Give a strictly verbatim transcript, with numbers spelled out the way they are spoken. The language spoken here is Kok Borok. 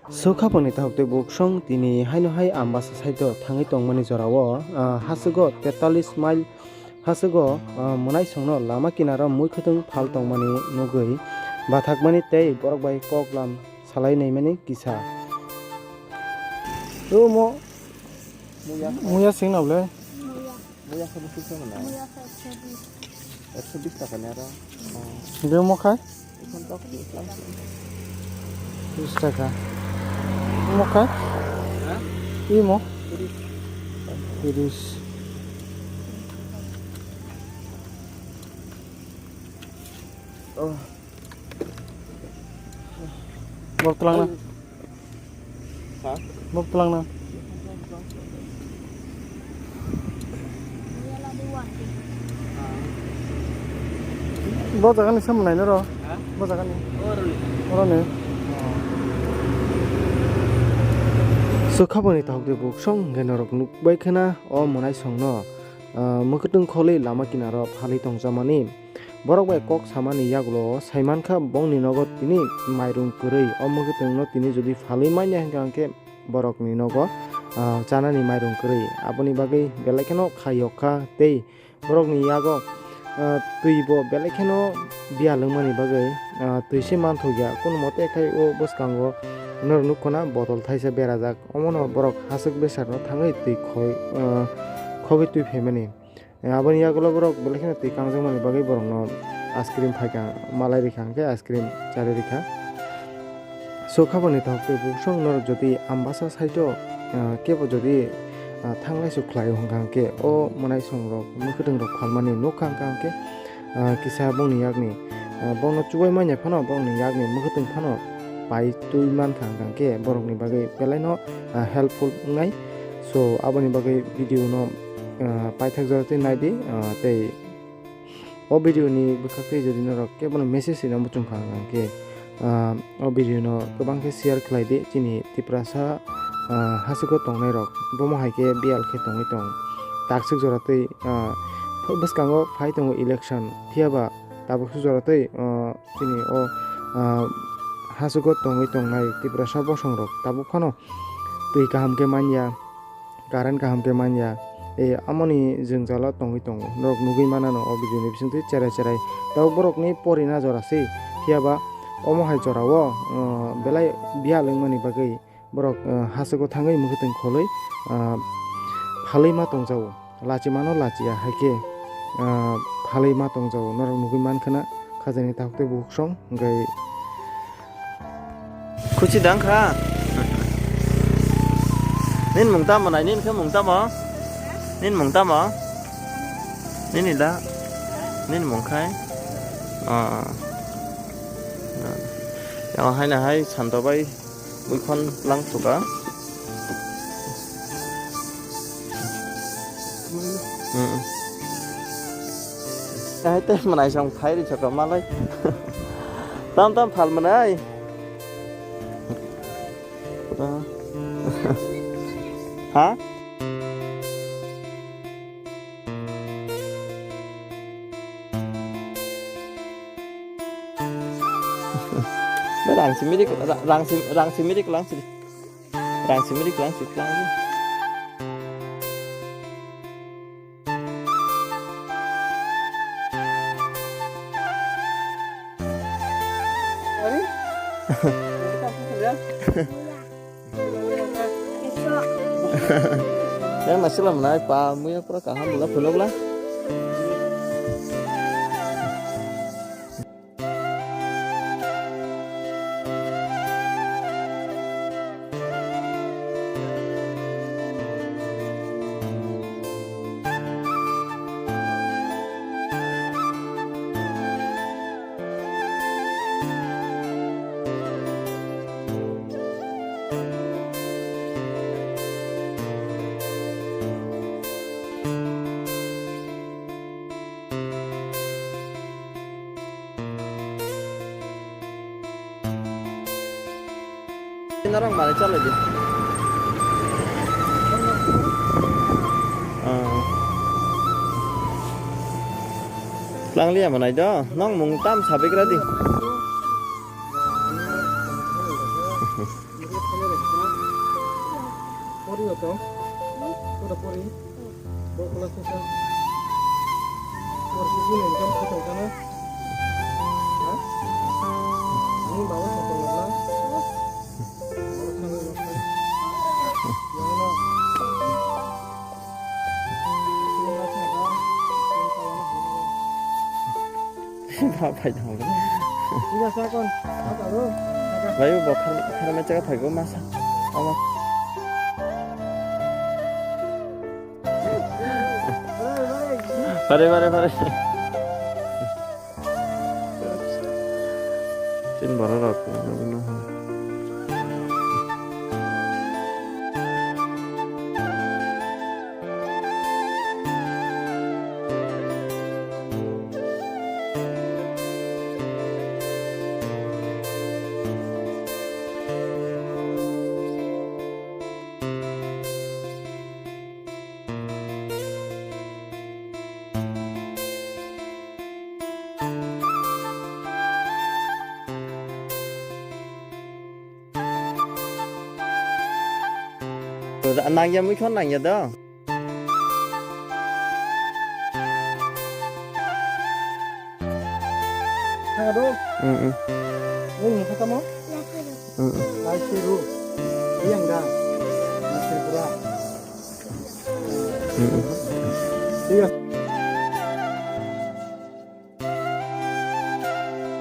Sukhaboni tahuk tei buksong tini haino hai Ambasa side o thangwi tongmani jorao, ah, hasugo tetalis mile hasugo, ah, mwnaisongno lama kinaro muikhwtwng phal tongmani nugwi bathakmani tei borok bai koklam salai naimani kisa. Muya sing na bole? Muya. Muya khe bwswk se mwnai? Muya khe ekso bish. Ekso bish taka ni aro? Oh. Hwnkhe omo khai? Ekhan tok ni eklam se. Bish taka. Omo khai? Ha? Imo? Tiris. Tiris. Oh. Bok twlang na. Ha? Bok twlang na. Bo jaga ni samung nai noro. Ha? Bo jaga ni. Oro ni. Oro ni. Sukhaboni tahuk de buksong hwnkhe norok nukbai khwna o mwnaisongno, ah, mwkhwtwng kholwi lama kinaro phalwi tongjakmani. Borok bai kok samani yagulo sai mankha bongni nogo tini mairung kwrwi, o mwkhwtwngno tini jodi phalwi manya hwnkha hwnkhe borokni nogo, ah, chanani mairung kwrwi. Aboni bagwi belai kheno khaiyokha tei borokni yago, ah, twibo belai kheno biyal wngmani bagwi, ah, twi se manthokya. Kono mote khai o bwskango norok nukkhona botol thaisa berajak, omono borok haswk besarno thangwi twi khoi, ah, khogwi twi phaimani. Eh, aboni yagulo borok belai kheno twi kangjakmani bagwi borokno ice cream phaikha, malai rikha hwnkhe ice cream charwi rikha. Sukhaboni tahuk tei buksong norok jodi Ambasa side o, eh, kebo jodi, eh, thanglai su khlaio hwnkha hwnkhe o mwnaisongrok mwkhwtwng rok phalmani nukha hwnkha hwnkhe, eh, kisa bongni yakni, eh, bongno chubai manya phano bongni yakni mwkhwtwng phano pai twi mankha hwnkha hwnkhe borokni bagwi belaino, eh, helpful wngnai. So, aboni bagwi video no, ah, paithak jora twi naidi, ah, tei o video ni bwkhak twi jodi norok kebono message rwna muchung kha hwnkhe, ah, o video no kwbang khe share khlai di chini Tiprasa, ah, hasugo tongnai rok, bomo hai khe biyal khe tongwi tong, takswk jora twi, ah, bwskango phai tongo election, phiyaba tabuk swk jora twi, ah, chini o, ah, hasugo tongwi tongnai Tiprasa bosong rok tabuk phano twi kaham khe manya. Current kaham khe manya. E, amoni jwngjalo tongwi tongo. Norok nugwi manano o video ni bisingtwi cherai cherai. Tabuk borokni porina jora se. Phiyaba omo hai jorao, uh, belai biyal wngmani bagwi borok, uh, hasugo thangwi mwkhwtwng kholwi, uh, phalwi ma tongjago. Lachimano lachiya hai khe, uh, phalwi ma tongjago. Norok nugwi mankha na khajani takhuk tei bukhuk song hwnkhe Khuchi dang kha. Nin mung tamo nai, nin khe mung tamo? Nin mung tamo? Nini da? Nin mung khai? Ah. Yang hai na hai santo bai buikhon lang suka. Hmm. Hai te manai song phai ri chaka malai. Tam tam phal manai. Ha? Rang simirik, rang sim, rang simirik lang sih. Rang simirik lang sih lang. Yang nasi lah menaik pa muya pura kaham bula pula bula. Narang mari chalai di. Ah. Tlang liya manai do, nong mung tam sabigra di. Puri to? Pura puri? Bo class ko sa? Pura sini income ko tong kana? Ha? Ini bawa satu lagi. Bawa satu lagi. Yang mana? Ba phai thang le. Ina sa kon. Apa lo? Bai bo khar khar me chaga phai go masa. Ama. Bare bare bare. Tin bara rat na na. Nangya mui kho nangya do. Thang do. Mm, mm. Nung mukha tamo? Mm, mm. Lai siru. Iyang da. Nasir pura. Mm, mm. Iya.